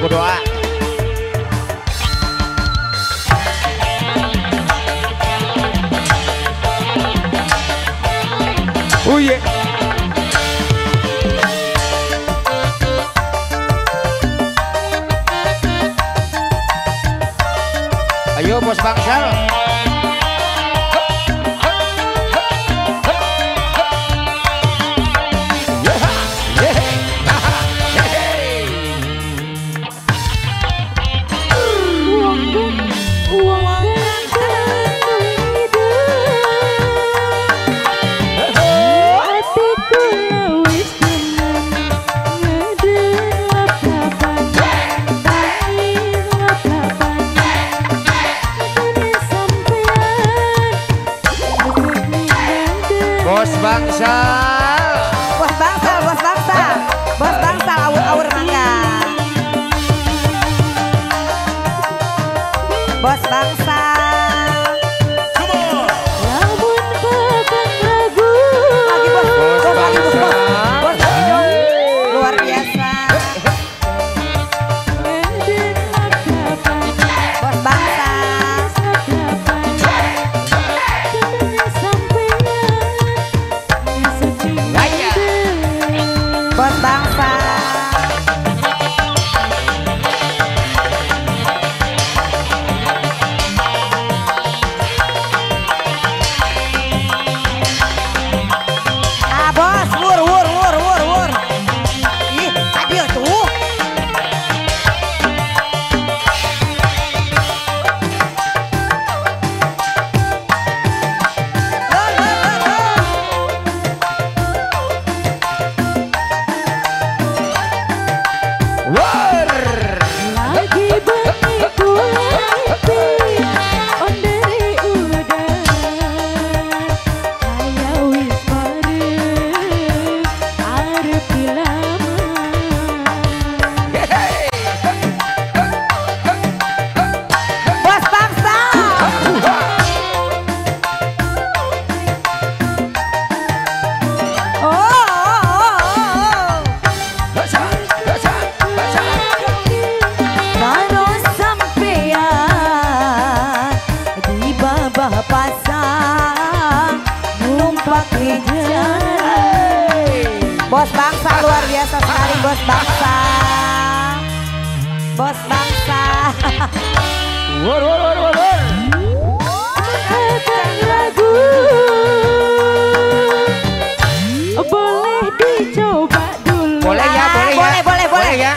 Lagu doa. Oh yeah. Ayo bos bangsal. Bos bangsal, bos bangsal, bos bangsal, bos bangsal, awur-awur mangga. Bos bangsal. Lamun kakang ragu. Lagi bos, bos lagi bos, bos lagi dong. Luar biasa. Bos bangsal. Bos bangsa. Ah bos, wur wur wur wur wur. Ih, tadi tuh. Lagi bengi kuwi ondere udan kaya wis bareng arep dilamar. Bos bangsa. Oh, oh, oh, oh. Karo sampean di babah pasang numpak jalan. Bos bangsa luar biasa sekali, bos bangsa. Bos bangsa. Wur wur wur wur wur. Kakang ragu boleh dicoba dulu. Boleh ya, boleh ya. Boleh, boleh, boleh. Ya.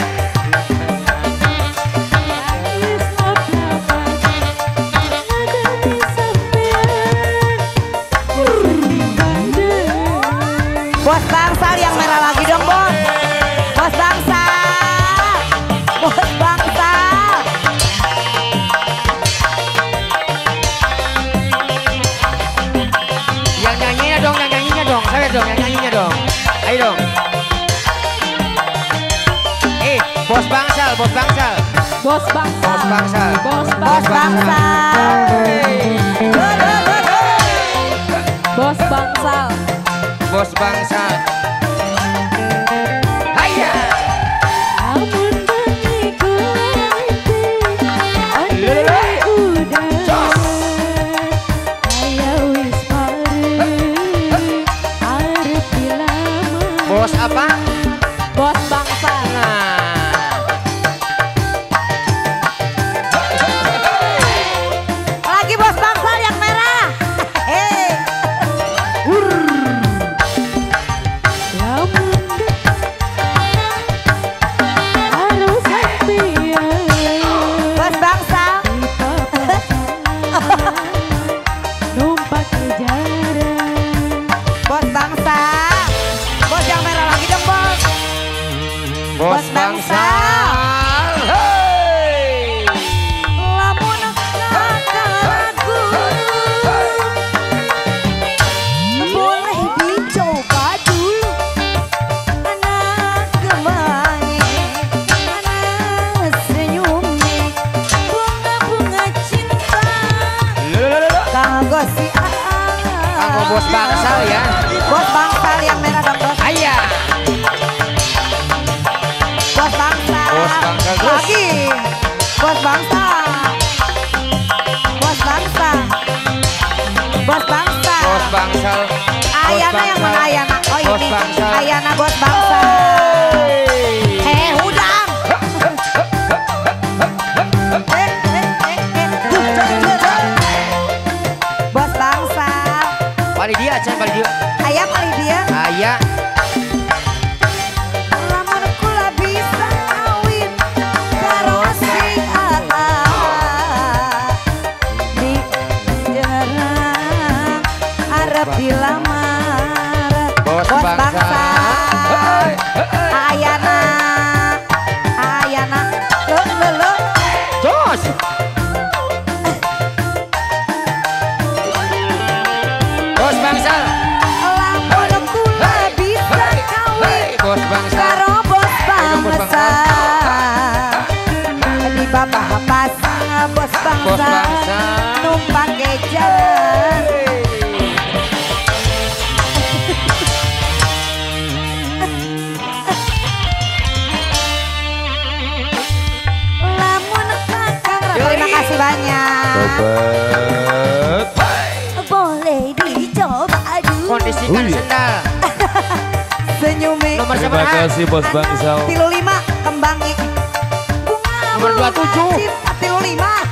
Bos bangsal yang merah lagi dong bos. Bos bangsal. Bos bangsal. Yang nyanyinya dong, yang nyanyinya dong. Saya dong, yang nyanyinya dong. Ayo dong. Bos bangsal, bos bangsal. Bos bangsal. Bos bangsal. Bos Bos bangsal. bangsal. Bos bangsal. Bos bangsal. Hayya. Lamun bengi kuwi ondere udan kaya wis bareng arep dilamar. Bos apa? Bos bangsal. Nah. Lagi bos bangsal yang merah. Hehehe. Lamun karo sampean Bos bangsal. numpak jaran. Bos bangsal. Bos yang merah lagi dong bos. Bos bangsal. Hey. Lamun kakang ragu boleh dicoba dulu. Anak kemangi, anak senyumnya, bunga-bunga cinta. Kanggo si Aa. Kanggo bos bangsal ya. Bos bangsal yang merah dong bos. Ayah. Bos bangsal. Bos bangsal. Lagi. Bos bangsa. Bos bangsa. Bos bangsa. Bos bangsa. Ayana yang mana Ayana? Oh ini. Ayana bos bangsa. Udang. Bos bangsa. Paling dia aja, paling dia. Ayah paling dia. Ayah. Lamun kula bisa kawin karo si Aa di jarang arep dilamar. Bos bangsa. Ayana. Ayana. Lo lo lo. Jos. Bos bangsa. Lamun kula bisa kawin Bos bangsa. karo bos bangsa. Di bapak pasang bos Bos bangsa. bangsa. Numpak jalan. Lamun kakang Terima kasih banyak. Tobat. boleh dicoba dulu. Kondisikan sendal. Senyume. Nomor Terima seberapa? kasih bos bangsa. 35 kembangi. Bunga Nomor 27. Cinta 35.